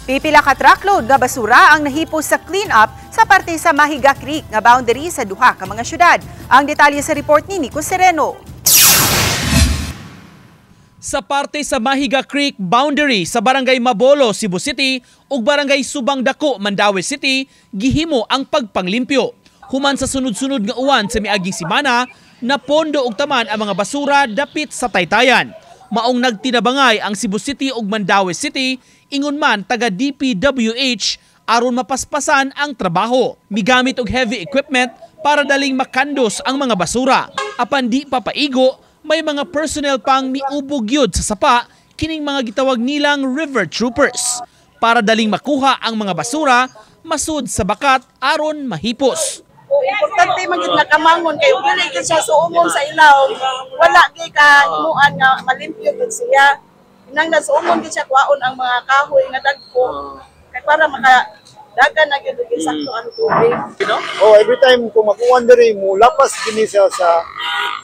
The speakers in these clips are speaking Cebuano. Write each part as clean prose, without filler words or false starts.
Pipila ka truckload nga basura ang nahipos sa clean-up sa parte sa Mahiga Creek nga boundary sa duha ka mga syudad. Ang detalye sa report ni Nico Sereno. Sa parte sa Mahiga Creek boundary sa Barangay Mabolo, Cebu City ug Barangay Subang Dako, Mandaue City, gihimo ang pagpanglimpyo. Human sa sunod-sunod nga uwan sa miaging simana, napondo og taman ang mga basura dapit sa taytayan. Maong nagtinabangay ang Cebu City ug Mandaue City, ingon man taga DPWH aron mapaspasan ang trabaho. Migamit og heavy equipment para daling makandos ang mga basura. Apan di pa paigo, may mga personnel pang miubog yun sa sapa kining mga gitawag nilang river troopers para daling makuha ang mga basura masud sa bakat aron mahipos. O, importante man gid nga kamangon kay dili gid siya suumon sa ilawom, wala gyud ka himuan nga malimpyo gid siya. Kinahanglan suumon gid siya, kuhaon ang mga kahoy nga dagko kay para maka dagan na gyud og sakto ang tubig. Oh, every time kung makuan diri mo lapas kini siya sa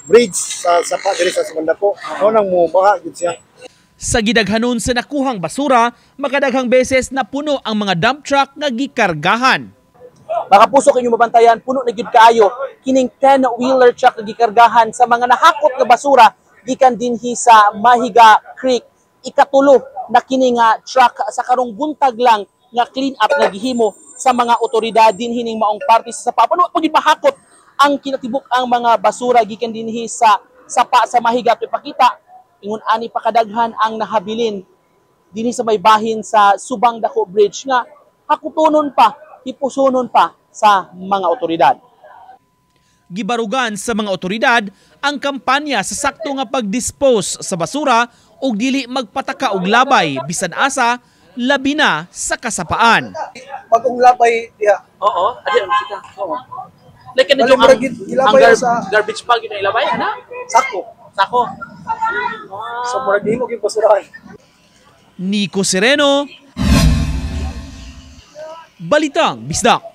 bridge sa sapa diri sa Sumandako. Mo nang mo baha gid siya. Sa gidaghanon sa nakuhang basura, makadaghang beses na puno ang mga dump truck nga gikargahan. Makapuso kinyo mabantayan, puno na gyud kaayo kining 10-wheeler truck nga gikargahan sa mga nahakot nga basura gikan dinhi sa Mahiga Creek. Ikatulo na kini nga truck sa karong buntag lang nga clean up nga gihimo sa mga otoridad dinhi ning maong parte sa sapa. Puno pag mahakot ang kinatibuk ang mga basura gikan dinhi sa sapa sa Mahiga. At ipakita ingon ani pakadaghan ang nahabilin dinhi sa may bahin sa Subang Dako Bridge nga hakutonon pa, hipusonon pa sa mga otoridad. Gibarugan sa mga otoridad ang kampanya sa sakto nga pagdispose sa basura ug dili magpataka og labay bisan asa, labi na sa kasapaan. Bagong labay diha. Oo, adi kita. Oo. Like kanang Bali, murag gilabay sa garbage bag yun ang ilabay, ana? Sako. Sako. So murag di mo gyud basurahan. Nico Sereno, Balitang Bisdak.